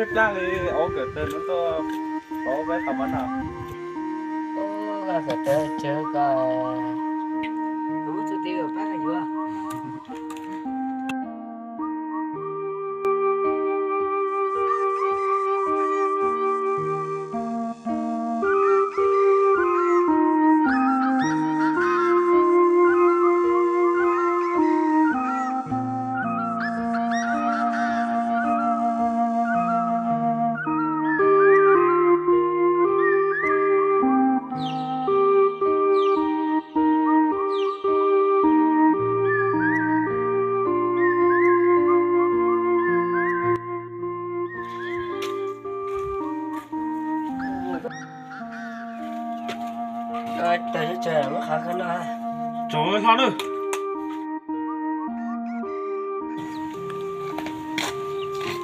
Plab li, ua Kawm Taws no tuaj pauv peb qhov mov noj. Ua Kawm Taws tsawv ko. Tus txwv ti pab yuav.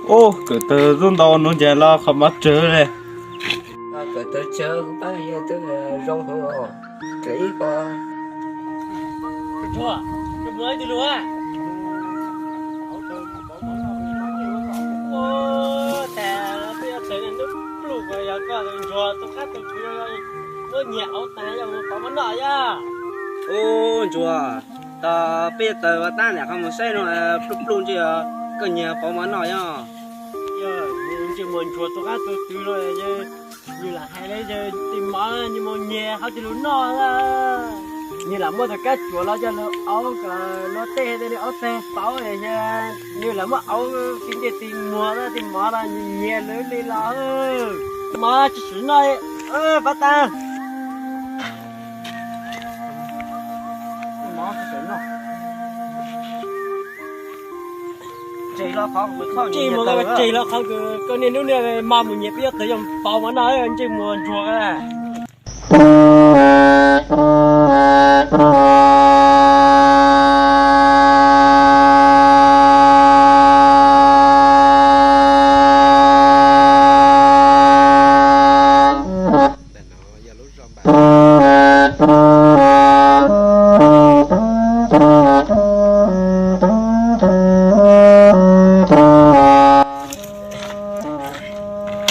Ua Kawm Taws zuj ntau nuv ncaim los qhov mov tsawv li. Kawm Taws tsawv kuv pab yog twb zoo hov. Kawm ib ko. Ntsuag, koj mus ib tug lug a. Ua, tas peb yuav txawm hnub pluj ko yog koj tus Ntsuag tus qab tus tswv muab nyiag auv tas yog mus pauv mov noj yog. Ub, Ntsuag, tas peb yuav tawm ua tab niam qhov mus saib no pluj pluj ntshe yog koj nyiag pauv mov noj yog. Yog ntsej muag Ntsuag tus qab tus tswv los yog nws lam hais li yog tis mov nws mus nyiag qhov twg los noj. Nws lam muab tau kab tsuas los coj los auv kom luag tej tej li auv tag pauv yog nws lam muab auv tis ntsej tis muag tis mov los nws nyiag lawv li los. Mov tsis sim noj, pab tas. Mov tsis sim noj. Tseg los qhov, tseg los qhov koj niaj hnub niaj hmo mus nyiag peb yuav tawm yog pauv mov noj ntsej muag Ntsuag.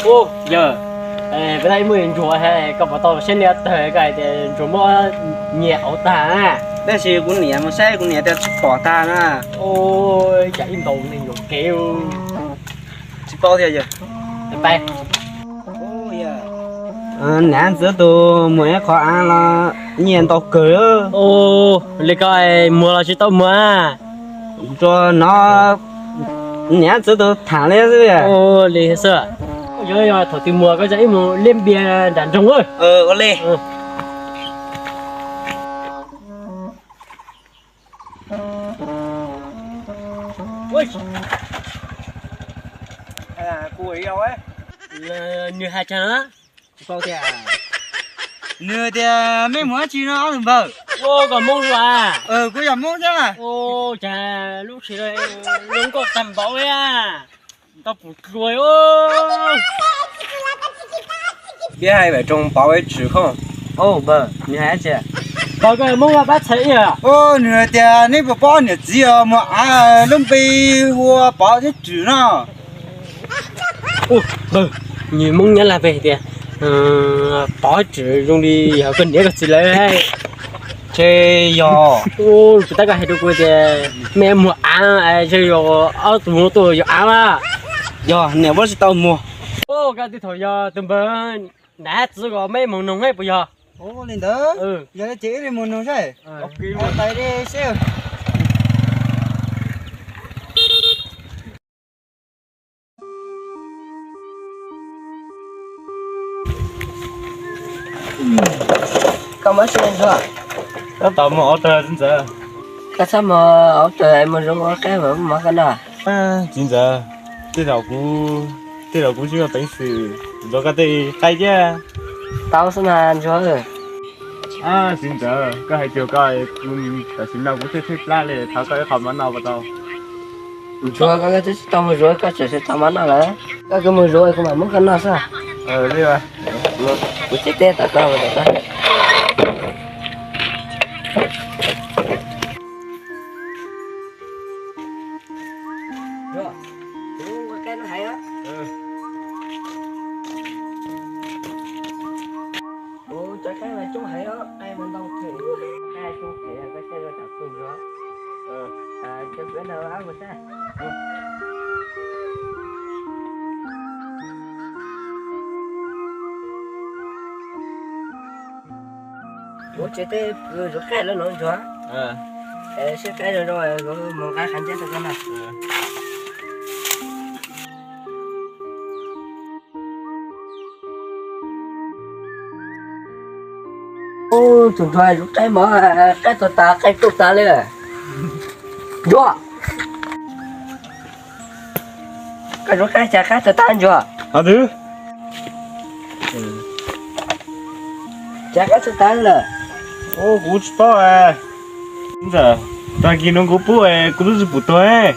Ub, yawg, peb tab ib muaj Ntsuag, koj puas tau saib nws tawg, koj hais tias Ntsuag muab nyiag auv tag na. Tab sis kuv niam mus saib kuv niam tias tsis pom tag na. Ua cas ib ntaus neeg yuam kev. Tsis paub thiab yawg. Niam ntxwv tus muag ib qho av los nyiaj ntau kawg. Ua li koj muag los tsis tau muag. Ntsuag hnov niam ntxwv tus tham li xwb. Li xwb. Yog thaum twg muag koj coj ib mus liab npias nram nroog. Ua li. Nws hais tias, nws tias mej mus dab tsi no ob tug npawg? Ua, koj Hmoob los? Kuv yog Hmoob thiab. Ua cas lub tshis zoo nkauj tag npaum li, tau pum dluag. Peb hais vam roog pauv ib tswm khoom. Npawg, nws hais dab tsi? Npawg, koj Hmoob los pab txhais ib yam. Nws hais tias neb puas paub niam txiv os, muag av lub npe hu ua Pov thiab Tswm no. Npawg, nws Hmoob Nyab Laj peb tias Pov Tswm zoo li yog koj niam koj txiv lawv. Ces yog, tab koj hais rau kuv tias mej muag av, yog ob tug muag tuaj yuav av. Yog niam muab tsis tau muag. Koj twb thaum yog tus npawg nam txiv ko mej mus noog puas yog? Li ntawd, yog li ces wb li mus noog saib. Tais li seb. Koj muab seb Ntsuag. Tab tom muag auv tawg txiv ntxawm. Koj txhob muag auv tawg, muag zoo ua qab mam muab koj noj. Txiv ntxawm, tej zaum kuv, tej zaum kuv tsis muaj peev xwm nrog koj tej qaib thiab. Tau xwb mas Ntsuag. Txiv ntxawm, koj hais cuag koj, tam sim no kuv thwj thwj plab li, thov koj ib qho mov noj puas tau? Ntsuag, koj twb tsis tau mus zuav, koj tseem thov mov noj lawm. Koj mus zuav kuv mam muab koj noj xwb. Kuv teb teb tom koj, tom koj. Qaib mas coob heev os, qaib mas ntau heev. Qaib coob heev, koj saib zoo tsam tus ntsuag. Cov kwv nrog ab mus saib. Kuv tsev teb pw zuv qaib lawm no ntsuag. Saib qaib zoo zoo, kuv mus nqa qhov nceb rau koj no. Ub, tus ntsuag zuv qaib mog, qaib tuag tas, qaib tuag tas li. Ntsuag, koj zuv qaib cas qaib tuag tas ntsuag? Cas qaib tuag tas lawm? Kuv tsis paub. Ntawm tag kis no kuv pub kuv twb tsis pum tuag.